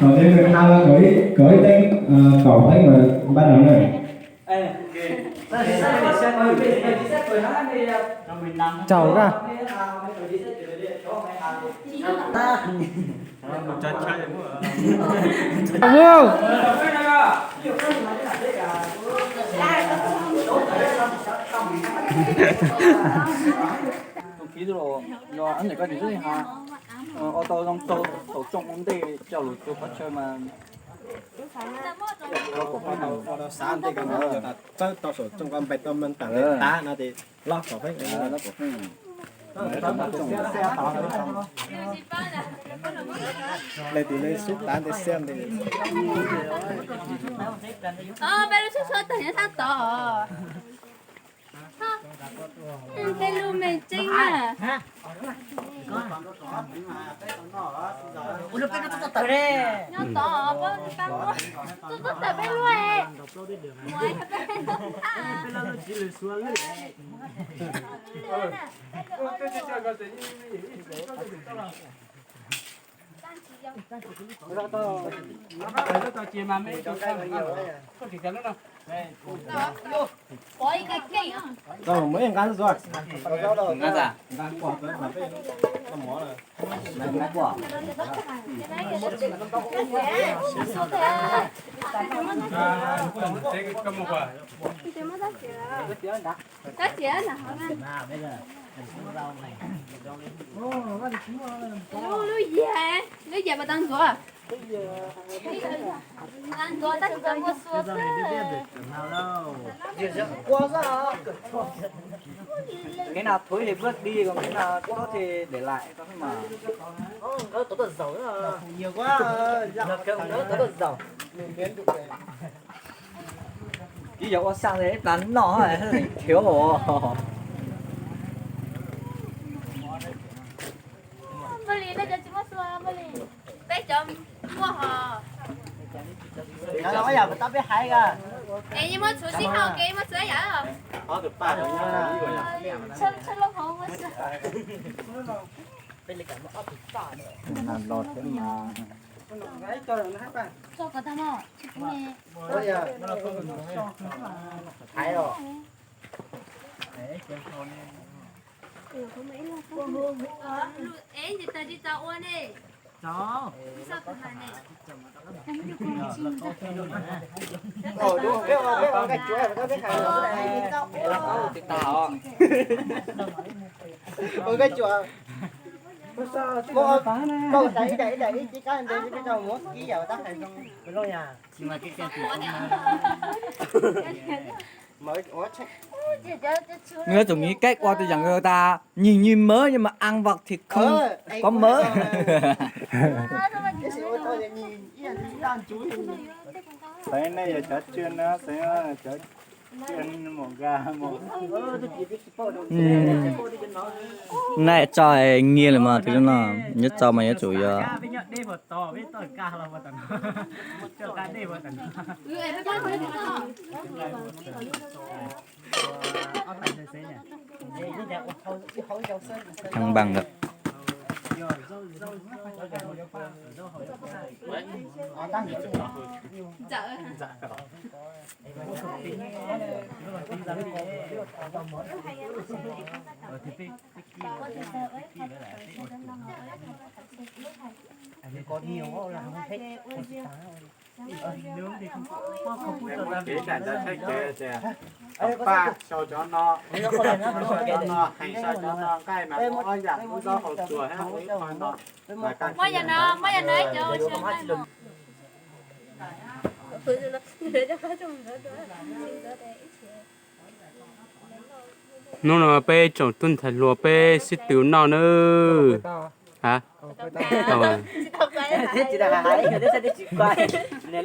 Còn thêm người tha là có ít, có ít tên, ờ, tổng ấy mà ban đầu này. Chào các. Wow. Không khí rồi, do án để coi thì rất là hot. Ờ, ô tô dòng tô, tổ trộm ổn định, chào lũ chụp bắt chơi mà. Ô tô sáng đây còn nhiều là tớ tao sổ trong con bạch tao mân tặng để tá nó thì lót sổ phép. Ờ, lót sổ phép. Này thì nên xúc tán để xem thì. Ơ, bé lub xub xub tao nhớ tao tỏ. Tej lub me tseeb na. Nyob tod, tub tub tawm peb luaj. Tau muab nqa zuag. Nqa za? Nqa qua. Lub, lub yias, lub yias mas tau ntxuav. Tau ntxuav tab sis tau muaj xua xwb. Cái nào thối thì vứt đi, còn cái nào tốt thì để lại, có mà. Nhiều quá. Ib yog ua xaj li ib plag noj thiab os. Npaj li nej cov tsis muaj xua, npaj li peb cov muaj hos. Es yeej muab txhuv sib haus kev muab txhuv yam. Txhua lub hauv muaj xua. Los thiab mas. Thaiv os. Es tsis tau tsis tau ua ne. Ua nkauj cuam. Muab, muab tais ib daim ib daim ib kab ntev ib tau muab kib yam tab hais zoo. Nws yuav tsum nws cách ua tau yam nkaus tas nhìn như mới nhưng mà ăn vào thì không có mới. Xeev nej yog cov tswj na, xeev cov tswj mus ga mus. Naj tso nyiaj lawm mas tus no, nyob tso mas yuav tsum yog. Thăng bằng lawm. Paj sau cov no, sau cov no, heev sau cov no, nqaij mas muaj ob yam, muaj zaub hauv tsuas thiab muaj ib qho no. Muab yam no, muab yam no ib cov ua siab nqaij no. Hnub no peb tsoom tub ntxhais hluas peb sib tw noj nawb. Ha?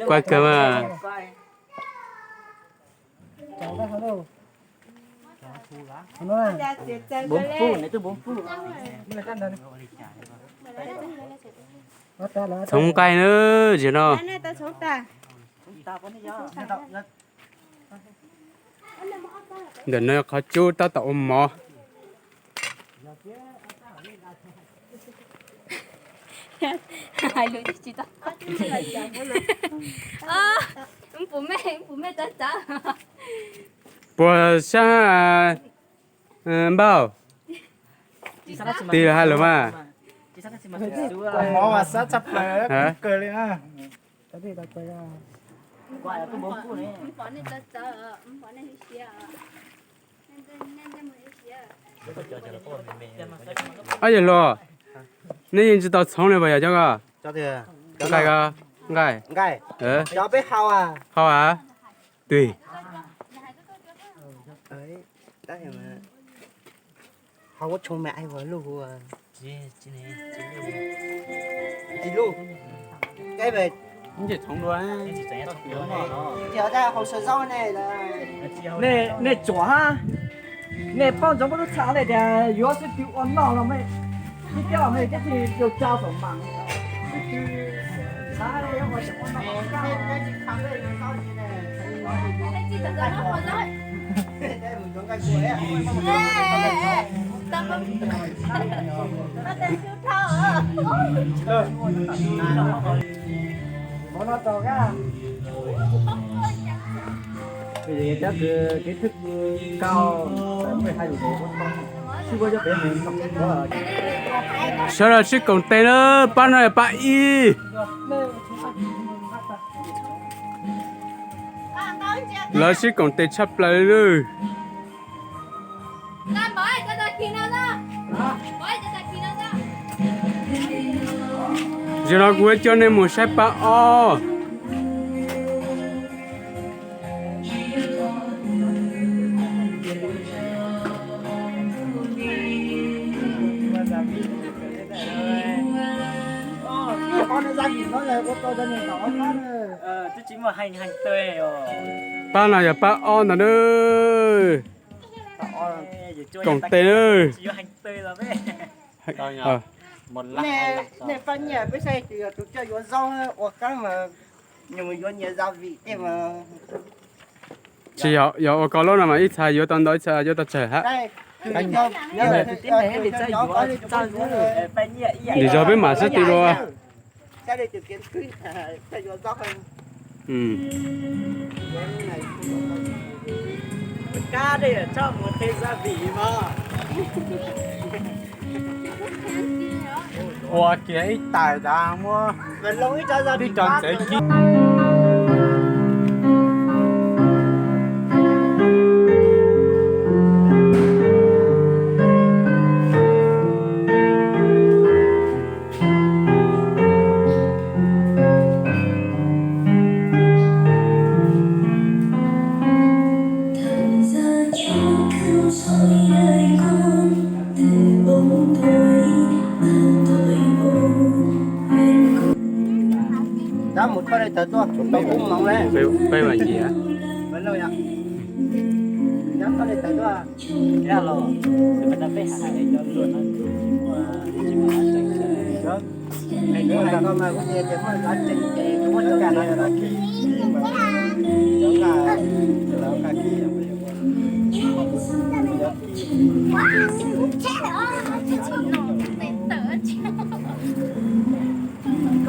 Kuaj kawg mas. Txhoov nqaij nawb, ziag no. Ntawm no qhov cub tab tom ua mov. Hais lus tsis tau. Pum me, pum me txav txav. Puas sab npauj? Tig los hais lus mas. Mov mas sab tshaj plaws kawg li na. Ob yawg hluas, nej yeej tsis tau txhoov li puas yog cov ko? Nqaij ko, nqaij. Hau as? Twg? Nej tsuam hab, nej paub ntsoov pab lub txha ne tias yuav sib tw ua noj los me, ib tiab los me thiab tsis rau tsa saum mam. Sawv daws sib koom tes na, pab no yog pab ib. Lawv sib koom tes tshaj plaws li. Zaum no kuv yuav coj nej mus saib pab ob. Pab no yog pab ob ntag na. Koom tes na. Nej pab nyiaj peb saib tus yog tus coj yuav zaub ua qab mas nws mus yuav nyias za vim tej mas. Tsis yog, yog ua koj lub no mas ib txha yuav tau ntau ib txha yuav tau tsawg hab. Nim zog peb mam sib tw dua. Ua kiag ib tais tas muab ib co ntxeev kib. Tab mus thauj li tawv tuaj, tau kub moov le. Peb mam nyiam.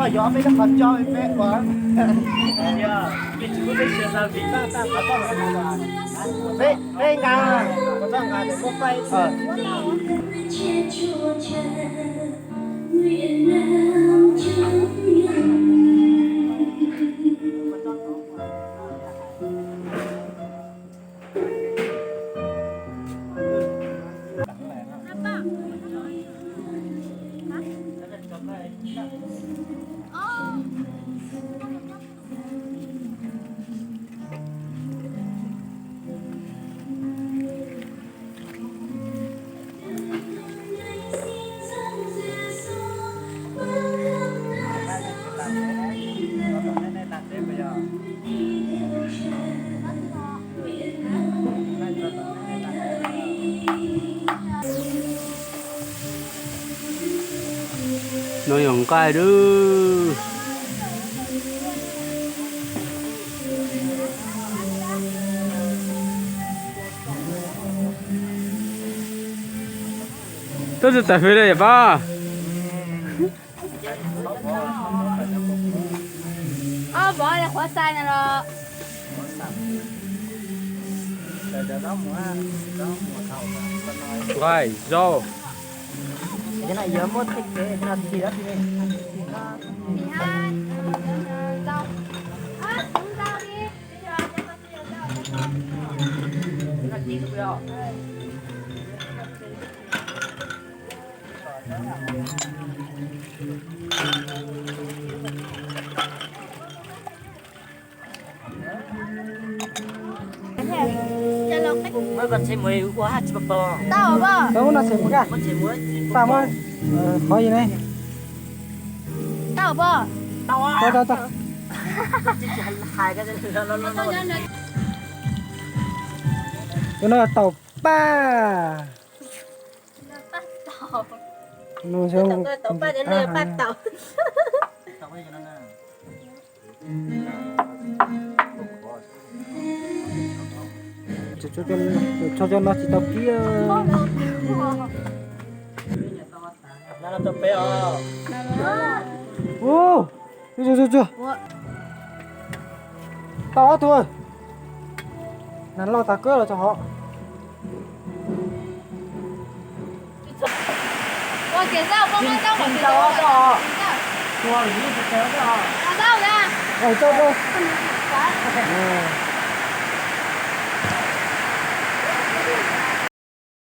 Koj yuav peb lub qhov tso peb ua. Peb nqa, peb nqa. No yog nqaij dub. Twb tsis tawm fwv li yom pab. Ob vov li qhuav xais no los. Nqaij zaub. Muab koj tsheb mus ua haj tsis pom pom. Tau pom. Tau muab no tsheb mus kaj. Muab tsheb mus. Tau muab. Qhov yi ne. Tau pom. Tau tau tau. Tus no tau paj. Tau paj, tau paj. Tso cov no tsis tau kib. Tau ob tug. Nas loj tas kawg los tso hov.